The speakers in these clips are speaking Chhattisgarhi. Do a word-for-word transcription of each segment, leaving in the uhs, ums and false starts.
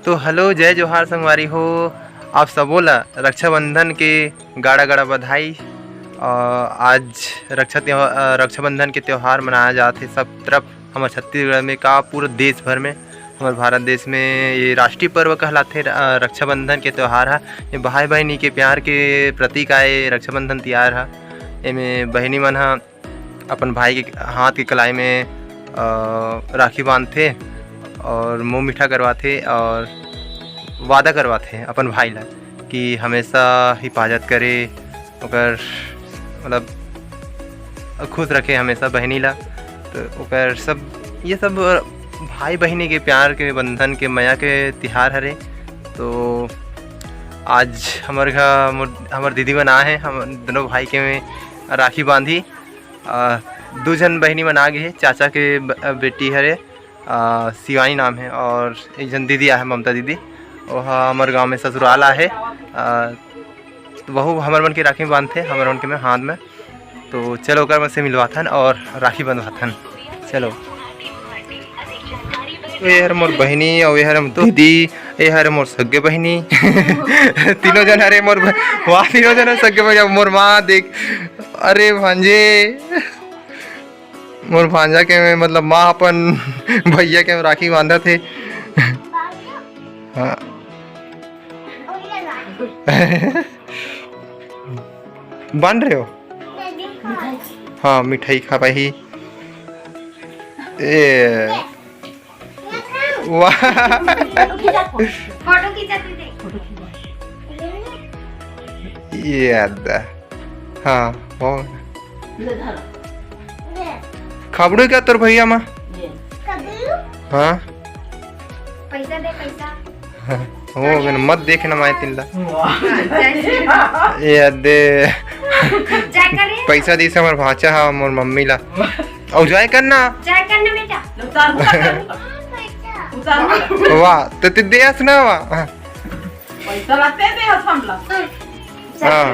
तो हेलो, जय जोहार संगवारी हो, आप सबो ला रक्षाबंधन के गाड़ा गाड़ा बधाई। अ, आज रक्षा त्योहार, अ, रक्षाबंधन के त्योहार मनाया जात हे सब तरफ, हमर छत्तीसगढ़ में का, पूरा देश भर में, हमर भारत देश में ये राष्ट्रीय पर्व कहलाथे। अ, रक्षाबंधन के त्योहार ह, ये भाई बहिनी के प्यार के प्रतीक आय रक्षाबंधन तिहार ह। एमे बहिनी मन ह अपन भाई के हाथ के कलाई में, अ, राखी बांधथे और मुंह मीठा करवाथे और वादा करवाथे अपन भाई ला कि हमेशा हिफाजत करे, ओकर, मतलब, खुश रखे हमेशा बहिनी ला। तो ओकर सब, ये सब भाई बहिनी के प्यार के बंधन के मया के तिहार हरे। तो आज हमर घर, मोर, हमर दीदी मन आए हे, हम दोनों भाई के में राखी बांधी। अ, दू झन बहिनी मन आ गे हे, चाचा के ब-, बेटी हरे, अ, शिवानी नाम हे, और एक झन दीदी आहे, ममता दीदी, ओहा हमर गांव में ससुराल आहे। अ, तो वहू हमर मन के राखी में बांधथे, हमर मन के में हाथ में। तो चलो, ओकर मन से मिलवाथन और राखी बंधवाथन। चलो। ए हर मोर बहिनी, अउ ए हर मोर दीदी, ए हर मोर सगे बहिनी। तीनों जन हरे मोर ब-, वाह, तीनों जन सगे बहिनी। अब मोर माँ देख, अरे भांजे, मोर भांजा के में, मतलब, माँ अपन भैया के में राखी बांधत हे। हाँ। बन रहे हो? हाँ, मिठाई खा पाही। ए, वाह। फोटो खींचा, फोटो खींचा, तू देख। ये याद है। हाँ, हो। ले धर। खबड़ू क्या तोर भैया माँ? ये। हाँ। पैसा दे, पैसा। हो गन, मत देख ना माय तिल्ला। वाह। जय श्री राम। ये दे। जय करिए। पैसा दीस हमर भांचा हा, मोर मम्मी ला। अउ जय करना। जय करना बेटा। उतार, उतार, उतार। उतार। वाह, तो तू दे हस ना वाह। हाँ। पैसा लगते दे हस हमला। हाँ।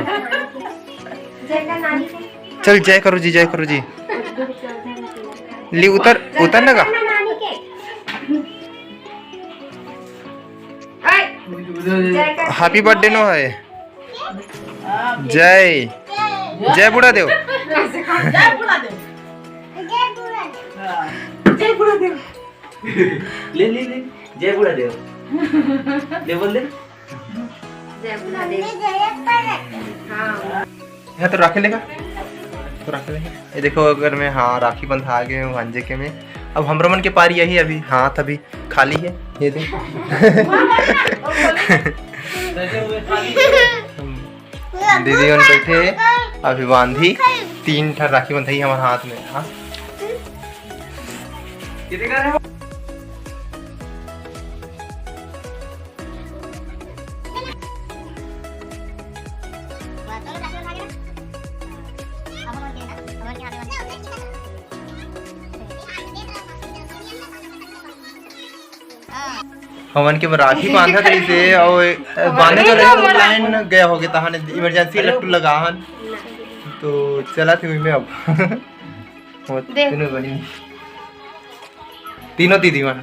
जय का नानी के। चल, जय करो जी, जय करो जी। ली, उतर, उतर ना का। Happy birthday नो है। जय, जय बूढ़ा देव। जय बूढ़ा देव। हाँ। जय बूढ़ा देव। ले, ले, ले। जय बूढ़ा देव। ले, बोल दे। जय बूढ़ा देव। हाँ। यहाँ तो राखे लेगा, तो राखे लेगा। ये देखो, अगर मैं, हाँ, राखी बंधा आ गए हूँ भांजे के में। अब हमरो मन के पारी यही, अभी हाथ अभी खाली है, ये दे। दीदी मन बैठे, अभी बांधी, तीन ठन राखी बंधाई हमारे हाथ में। हाँ। हमन के राखी बांधत रहिसे, अउ बांधे तो रहिसे, लाइन गया होगे, तहाने इमरजेंसी लट्टू लगा हन, तो चला थे में अब। वो देख। तीनों बहिनी, तीनों दीदी मन।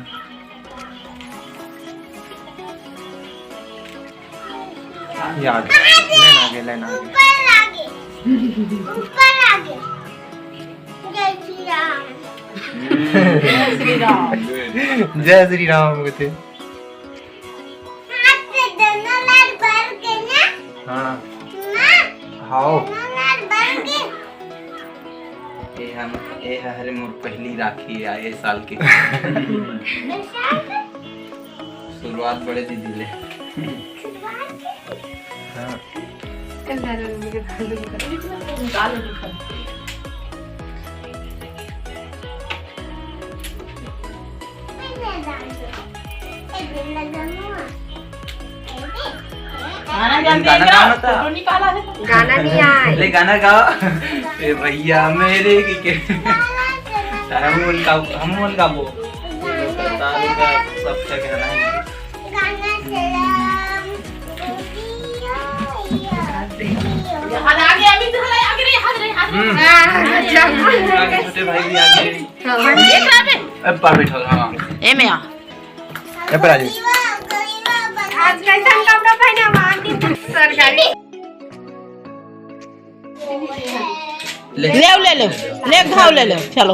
याद, लाइन आगे, लाइन आगे। ऊपर आगे। ऊपर आगे। जय श्री राम। जय श्री राम। जय श्री राम कहते। हाथ से दोनों लाल भर के ना। हाँ। माँ, हाओ। दोनों लाल भर के। ए हम, ए ह हरे मोर पहली राखी आय ए साल के। शुरुआत बड़े दीदी ले। हाँ। गाना गाना गाना था। गाना नहीं आए। ले गाना गाओ। ए भैया मेरे की के। तारा हम मन का, हम मन का वो। तारा का सब क्या कहना है। आगे, आगे रे, आगे रे, आगे रे। हाँ, हाँ, हाँ। छोटे भाई भी आगे। हाँ, हाँ। अब पार बैठो, हाँ। ए में आ। ए पर आ जाओ। आज कैसन कपड़ा पहना हुआ आंटी? सरकारी। ले। ले, ले, ले, ले, घाव ले, ले, चलो।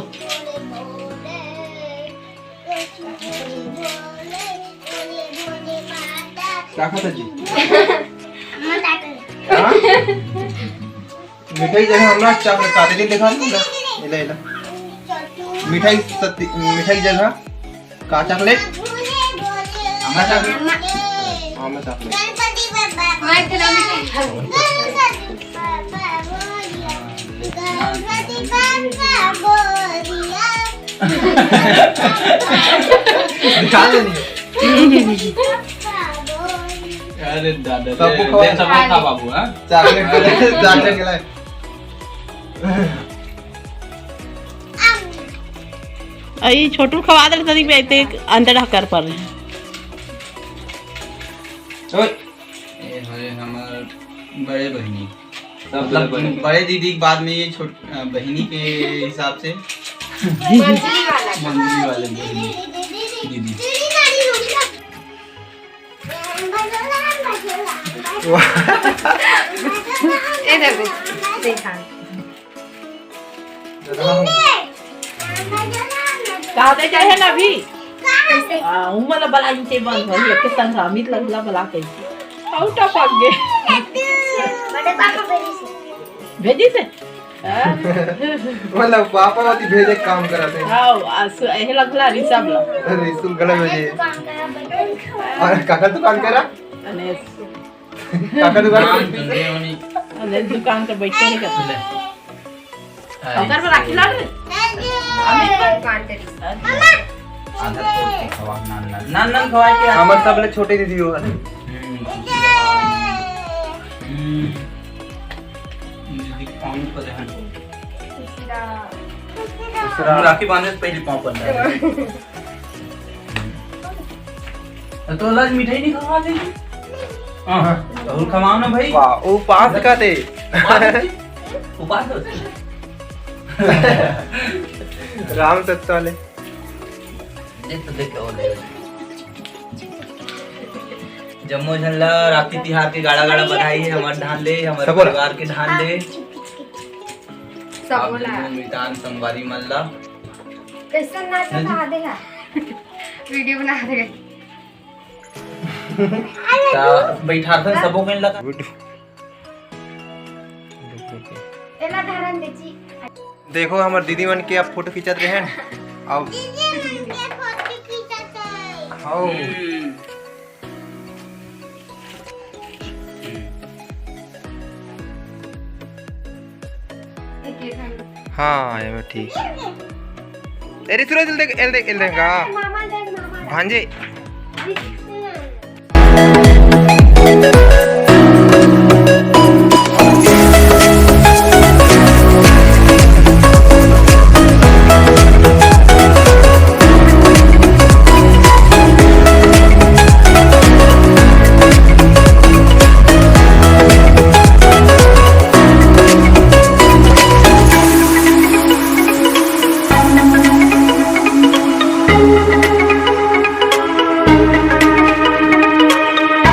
क्या खाता जी? हाँ? मिठाई जगह हमरा चॉकलेट का दे, देखा नहीं ना? एला, एला। मिठाई सत्ती, मिठाई जगह का चॉकलेट? हमरा चॉकलेट। हाँ, मैं चॉकलेट। गणपति बप्पा मोरया। गणपति बप्पा मोरया। दिखा दे नहीं। अरे दादा, सबको दे, खवा। दे, सबको खा बाबू, हाँ? चॉकलेट के लिए, चॉकलेट के लिए। अई छोटू खवा दे तनी पे ते अंदर कर पर। ओए। ए हरे हमर बड़े बहिनी। सब मतलब बड़े। बड़े दीदी के बाद में ये छोट-, अ, बहिनी के हिसाब से। मंजली वाले बहिनी। दीदी। ए देखो, देखा। कहते चाहे ना अभी। कैसे? आ, उमर ला बला इनके बंद हो, ये के संक्रामित लगला बला कैसे? आउट ऑफ आगे। बड़े पापा भेजी से। भेजी से? मतलब पापा होती भेजे काम करते हैं। हाँ, आ, सु-, एहे लगला ऋषभ ला। अरे, स्कूल गला भेजे। दुकान करा, बड़े। और काका दुकान करा? अनेस। काका दुकान हाँ, करा? धंधे होनी। अनेस दुकान कर बैठे नहीं करते। ले। ओकर पर राखी ला दे। अभी तो दुकान करी। आधा तोड़ के खवा, नान नान। नान नान खवाए के। हमर सबले छोटे दीदी हो। हम्म, खुशी रहो। हम्म। दीदी पाँव पर रहन। खुशी रहो। खुशी रहो। राखी बांधे से पहले पाँव पर रहन। तो लाज मिठाई नहीं खवा दे। हाँ, हाँ। और खवाओ ना भाई। वाह, वो पास का दे। उपास हो। राम सत्ता ले। देख तो देख और ले। जम्मो झन ला राखी तिहार के गाड़ा गाड़ा बधाई हे, हमर धान ले, हमर सबो ला। परिवार के धान ले। सबो ला। आप जम्मो मितान संगवारी मन ला। कैसन नाच हाँ जी। बना दे हा? वीडियो बना दे। ता बैठारथन सबो कन लगा। गुड। एला धारन दे जी। देखो हमर दीदी मन के अब फोटो खींचत रहे हैं। अब दीदी मन के फोटो खींचत है। हाँ। हम्म। हाँ, ये ठीक। अरे सूरज, एल देख, एल देख, एल देख, हाँ। मामा देख, मामा देख। भांजे।